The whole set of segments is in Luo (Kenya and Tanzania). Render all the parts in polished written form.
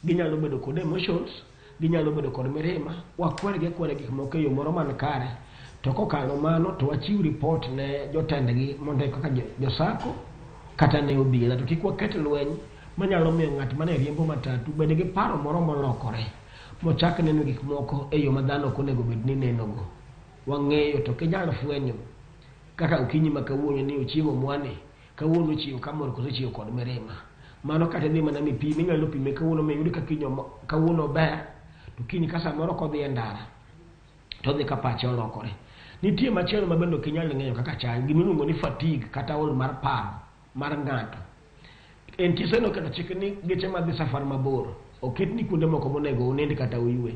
Ginyalo bedo kod emotions, ginyalo bedo kod mirima, wakwergi akwera gik moko e yo moro man kare. To kokalo mano to wachiw report ne jotendgi mondo kaka jo SACCO kata ne obila to kik waket lweny manyalo miyo ng'at mane riembo matatu bed gi paro moro molokore mochak neno gik moko e yo ma dhano ok onego bed ni nenogo. Wang'eyo to ok inyal fwenyo kaka okinyi ma kawuono ni ochiemo mwani kawuono ochiewo kamor koso ochiewo kod mirima. Mano kata idhi mana mipime inyalo pime kawuono miyud ka kiny kawuono ober to kiny ka samoro kodhi e ndara to odhi ka pache olokore. Nitie machielo ma bende ok inyal ng'eyo kaka chal gimiluongo ni fatigue kata ol mar paro mar ng'ato. NTSA noketo chik ni geche madhi safar mabor oket ni kuonde moko monego unind kata uywe.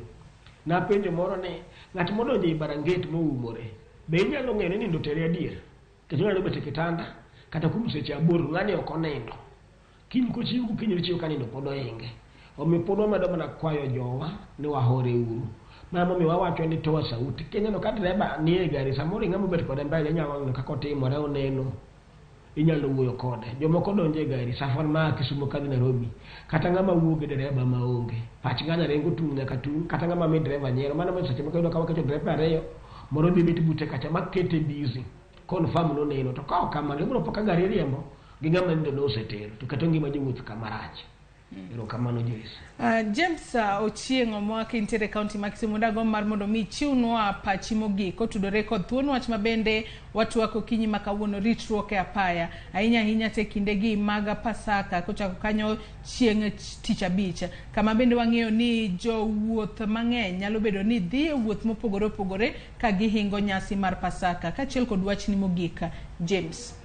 Napenjo moro ni ng'at modonjo ei baranget moumore be inyalo ng'eyo ni nindo otere adier? Nikech onyalo bet e kitanda kata kuom seche 8 ng'ani ok onindo. Kiny kochiew gokinyi tochiew ka nindo pod ohinge. Omiyo pod wamedo mana kwayo jowa ni wahore uru. Mano emomiyo wawacho ni toa sauti. Kineno ka dereba nie gari samoro ing'ama obet kode mbele inyalo neno kaka otimore oneno inyalo wuoyo kode. Jomoko donjo e gari safar ma Kisumo kadhi Nairobi kata ng'ama wuo gi dereba maonge. Pach ng'ano ringo tung' nyaka tung' kata ng'ama mi dereba nyiero. Mano emomiyo seche moko iyudo ka waketo derepe ariyo moro dhi bet bute kacha makete busy confirm noneno to ka ok kamano ibiro po ka gari iriembo gi ng'ama nindo nosetero to keto ngima jowuoth kama rach. Erokamano Joyce. James Ochieng' Omwa kintiere e kaunti ma Kisumu dagomb mar mondo mi ichiwnwa pachi mogik kotudore kod thuon wach ma bende watwak okinyi ma kawuono ritruok e apaya ahinya ahinya te kindegi mag Pasaka kochako kanyo chieng' tich abich kama bende wang'eyo ni jowuoth mang'eny nyalo bedo ni dhi e wuoth mopogore opogore ka gihingo nyasi mar Pasaka kaachiel kod wachni mogik James.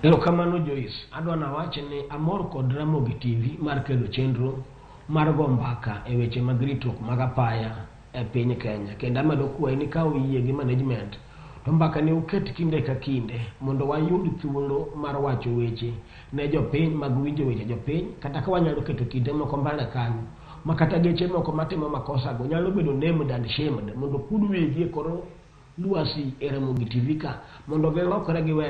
Erokamano Joyce, adwa nawach ni amor kod Ramogi TV mar kelo chenro mar go mbaka e weche mag ritruok mag apaya e piny Kenya. Kendo amedo kwayi ni ka uyie gi management to mbaka ni uket kinde ka kinde mondo wayud thuolo mar wacho weche ne jopiny mag winjo weche jopiny kata ka wanyalo keto kinde moko mbele kanyo ma kata geche moko matimo makosa go nyalo bedo named and shamed mondo okud wigi e kor lwasi e Ramogi TV ka mondo gilokre giwe.